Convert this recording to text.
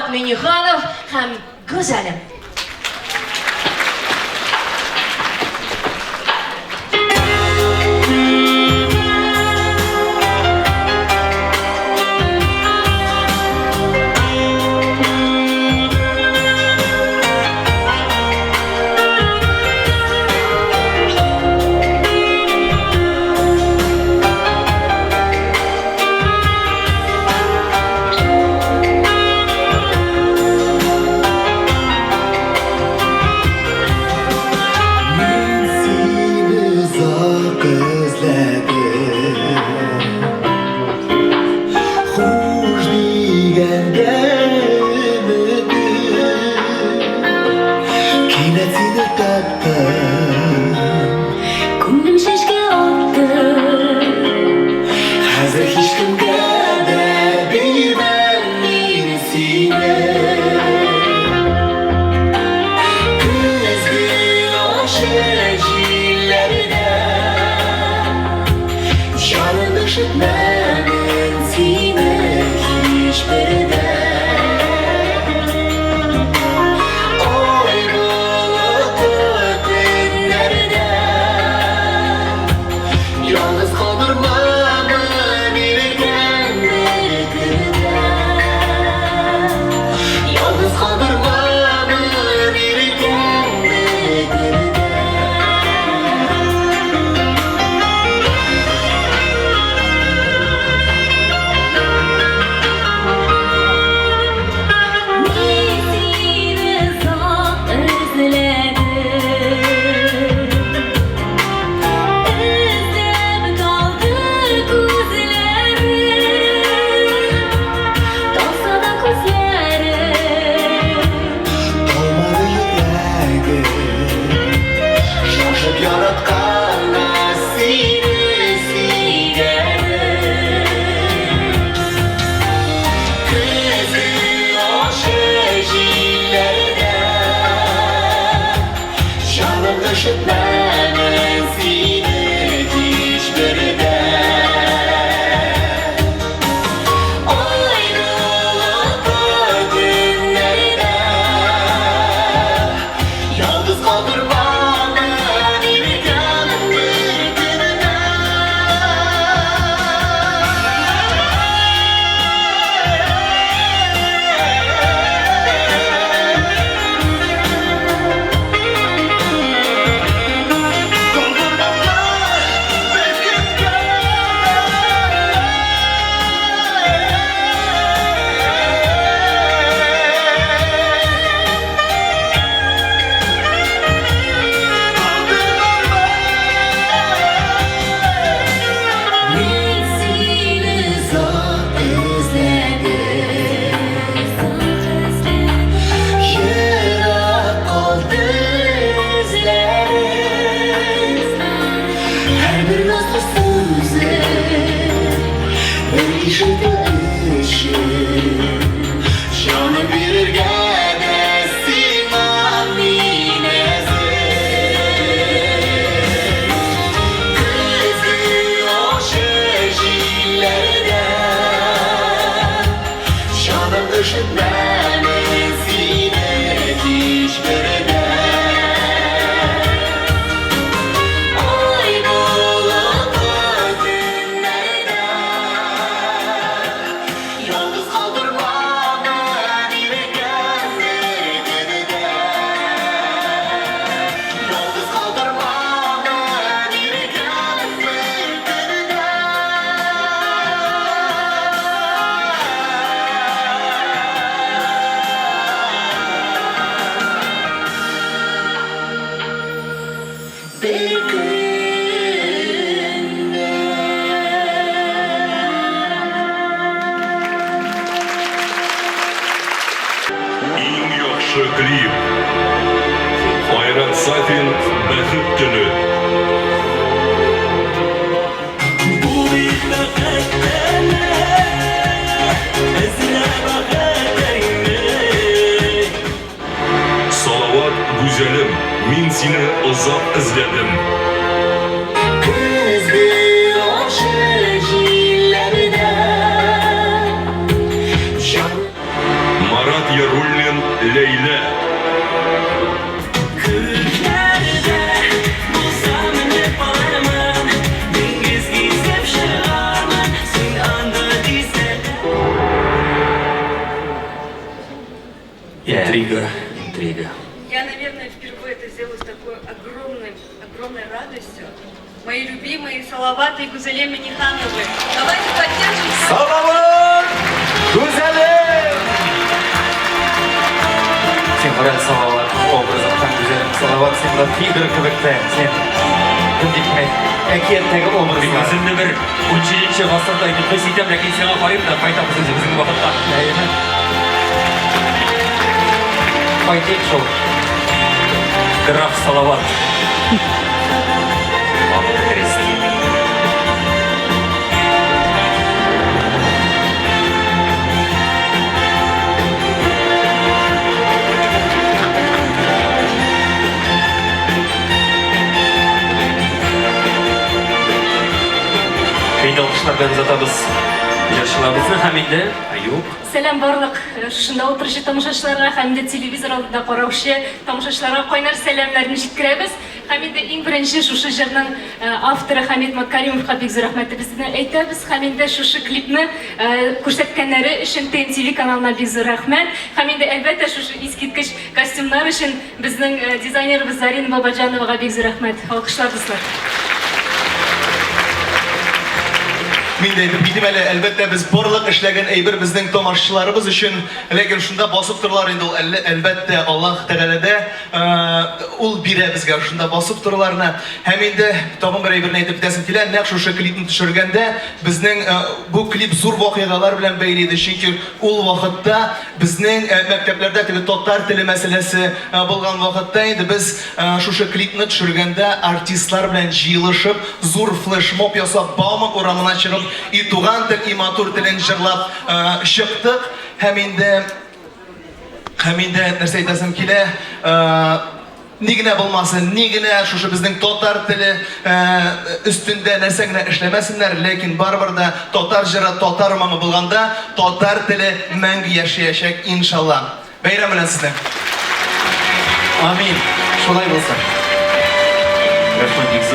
Салават Миңнеханов һәм Гүзәлем. Мин сине озак эзләдем. Хуш дигәндә өметем. Кинәт сине таптым. Күңелем чәчкә атты. Хәзер һичкемгә дә бирмәм мин сине. Көзге ачы җилләрдә җаным өшетмәмен сине һичбер дә. Ай болытлы көннәрдә ялгыз калдырмамын ирекән бер көндә. Ялгыз калдырмамын ирекән бер көндә. Мин сине озак эзләдем. Эзләп талды күзләрем. Талса да күзләрем. Талмады йөрәгем, шашып яратканга сине сөйгәнем. Көзге ачы җилләрдә җаным өшетмәмен сине һичбер дә. Айрылыклы көннәрдә ялгыз калдырмамын ирекән бер көндә. Мин сине Озак эзләдем, озак эзләдем. Ерак калды эзләрем. Һәрбер назлы сүзе бер ишетү өчен җаным бирергә дә сиңа мин әзер. Көзге ачы җилләрдә җаным өшетмәмен сине һичбер дә. Ай болытлы көннәрдә ялгыз калдырмамын ирекән бер көндә. Ялгыз калдырмамын ирекән бер көндә. Бер көндә. Иң яхшы клип. Айрат Сафин Бәхет төне. Бу бит бәхет төне, эзлә бәхетеңне. Салават Гүзәлем, мин сине озак эзләдем. Көзге ачы җилләрдә җан Марат Яруллин, Ләйлә. Күкләрдә булса менеп алырмын, Диңгез гизеп чыгармын, син анда дисәң. Интрига, интрига. Я, наверное, впервые это сделаю с такой огромной, огромной радостью. Мои любимые Салаваты и Гузеле Минихановы. Давайте поддержим. Салават! Гүзәлем! Син кара Салават образын һәм Гүзәлем Салават син менә фигура кебек тә син кем дип кенә әкияттәге Мин образлар. үземне бер 17 гасырда дип хис итәм, ләкин сиңа карыйм да кайтабыз үзебезнең вакытка. Әйеме? Кайтыйк шул. Граф Салават. Вам крест. Инде алкышлар белән озатабыз җырчыларыбызны һәм инде Аюп. Сәлам барлык шушында утыручы тамашачыларга һәм инде телевизор алдында караучы тамашачыларга кайнар сәламнәрне җиткерәбез. Һәм инде иң беренче шушы җырның авторы Хамид Маккаримовка бик зур рәхмәтебезне әйтәбез. Һәм инде шушы клипны күрсәткәннәре өчен ТНТВ каналына бик зур рәхмәт. Һәм инде әлбәттә шушы искиткеч костюмнар өчен безнең дизайнерыбыз Зарина Бабаҗановага бик зур рәхмәт. Алкышлар, дуслар. Мин дә әйтеп китим әле, әлбәттә, без барлык эшләгән әйбер безнең тамашчыларыбыз өчен, ләкин шунда басып торалар инде ул, әлбәттә, Аллаһ Тәгаләдә ул бирә безгә шунда басып торуларны. Һәм инде тагын бер әйберне әйтеп китәсем килә, нәкъ шушы клипны төшергәндә безнең бу клип зур вакыйгалар белән бәйле иде, чөнки ул вакытта безнең мәктәпләрдә теге татар теле мәсьәләсе булган вакытта инде без шушы клипны төшергәндә артистлар белән җыелышып, зур флешмоб ясап, Бауман урамына чыгып, и туган тел, и матур телен җырлап чыктык. Һәм инде һәм инде нәрсә әйтәсем килә, ни генә булмасын, ни генә шушы безнең татар теле өстендә нәрсә генә эшләмәсеннәр, ләкин барыбер дә татар җыры, татар моңы булганда, татар теле мәңге яшәячәк, иншалла. Бәйрәм белән сезне! Амин. Шулай булсын. Рәхмәт бик зур.